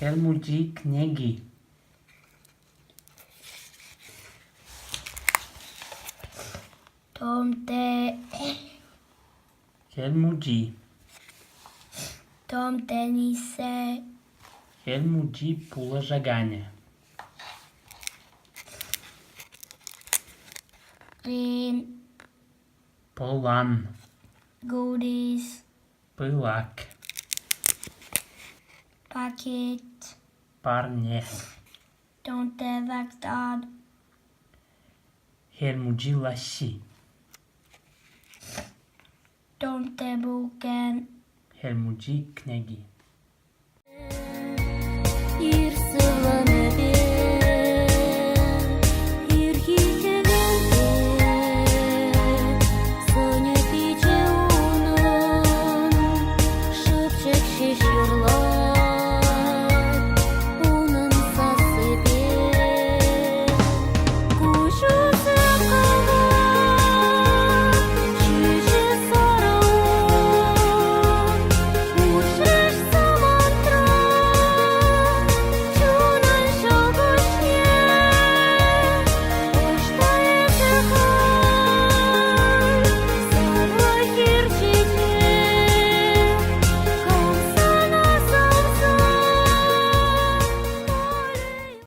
Хӗл Мучи кӗнеки. Томте Хӗл Мучи. Том теннисе. Хӗл Мучи пулӑшаканӗ. Рин. Пӑлан. Godis. Пылак. Пакет. Парне. Томте вактан. Хӗл Мучи лаҫҫи. Томте букен. Хӗл Мучи кӗнеки.